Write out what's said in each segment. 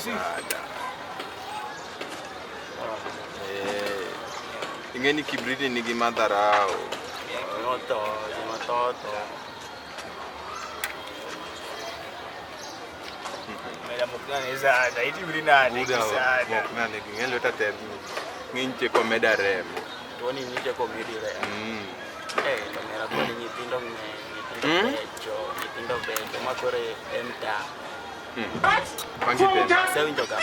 Sada. Eh. Ing'e ni kibriti nigi madharau. Otho, joma tho tho. Mera mokna ne sada, itimri nade gi Buda sada. mokna ne ng'e lweta te ng'eny tieko meda remo. Tuoni nyiche komedi remo. Eh, to mera kod nyithindo ng'eny, nyithindo becho, nyithindo becho ma koro en ta. Wangi pesa. Asewinjo ga.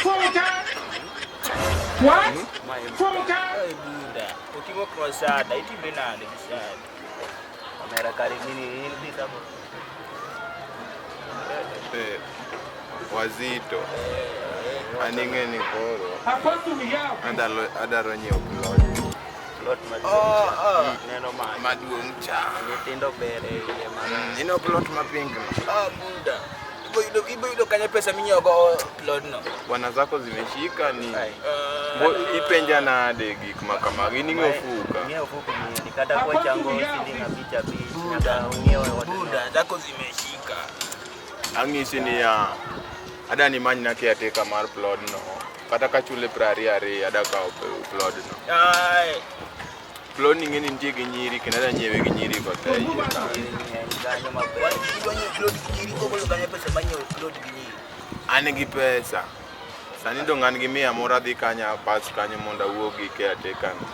Ma en ta. Eh, Buda, oting'o cross sada, itimri nade gi sada. Omera kare gini in bi sabo. Eh, wazito. An ing'e ni koro adaro nyiewo plot Plot maduong' cha. Neno mach. maduong' cha. Nyithindo ber e iye marach. Ineno plot ma pink no? Ah, Buda. Ibo yudo kanye pesa minyiewo go plot no? Bwana zako zimeshika ni Ai. Ipenja nade gik ma kamagi in ing'e ofuka. Ing'e ofuko mieni kata kochango siling abich abich nyaka ong'iew e ot. Buda, zako zimeshika. Ang'isi niya, ada ni manyna caretaker mar plot no. Kata kachule 22 ada kawo plot no. Ai, Plot ni ing'e ni nitie gi nyiri kendo ada nyiewe gi nyiri go te iye kanyo. Nyiri ng'eny kanyo maber. idwa nyiewo plot gi nyiri, kogolo kanye pesa mar nyiewo plot gi nyiri? An gi pesa. Sani dong' an gi mia moro adhi kanyo apas kanyo mondo awuo gi caretaker no.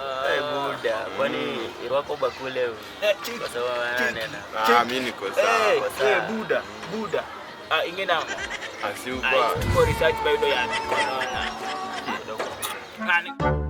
Eh, Buda, kwani irwako bakul e wi? Eh, chik, Koso anena. Ah, mi niko Eh, sawa. eh, Buda, Buda. Ah, ing'e nang'o? Asiuba. Ah, timo research bayudo yath corona. Ng'ani.